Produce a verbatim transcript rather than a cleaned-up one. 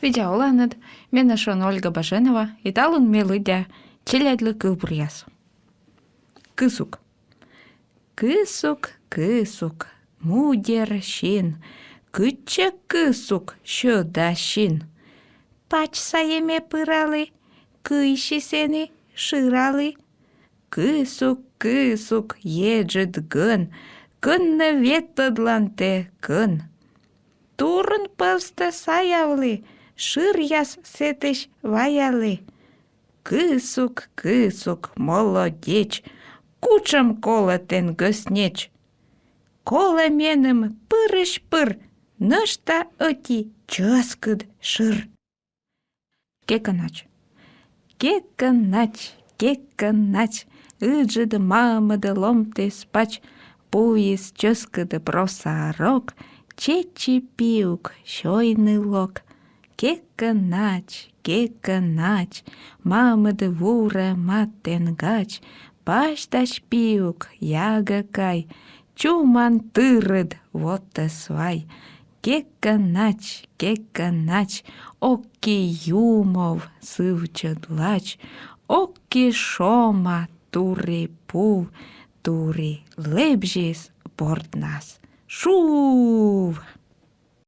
Видза оланныд, менӧ шуӧны Ольга Баженова, и талун ме лыддя челядьлы кывбуръяс. Кысук. Кысук, кысук, мудер син, кытчӧ, кысук, сьӧда син? Пач сайӧ ме пыралі, кыйси сэні, шыралі. Кысук, кысук, еджыд гӧн, кӧн нӧ ветлӧдлан тэ, кӧн? Турун пӧвстӧ саявлі, шыръяс сэтысь ваялі. Кысук, кысук, молодеч, кутшӧм колӧ тэн гӧснеч? Колӧ меным пырысь-пыр, нӧшта ӧти чӧскыд шыр. Кекӧнач. Кекӧнач, кекӧнач, ыджыд мамыд ломтіс пач, пуис чӧскыд броса рок, чеччи пиук, сёйны лок. Кекӧнач, кекӧнач, мамыд вурӧ матӧн гач, пасьтась пиук, ягӧ кай, чуман тырыд, вотӧ свай. Кекӧнач, кекӧнач, ок ки юмов сывсьыд лач, ок ки шома тури пув, тури лэбзис борднас шув.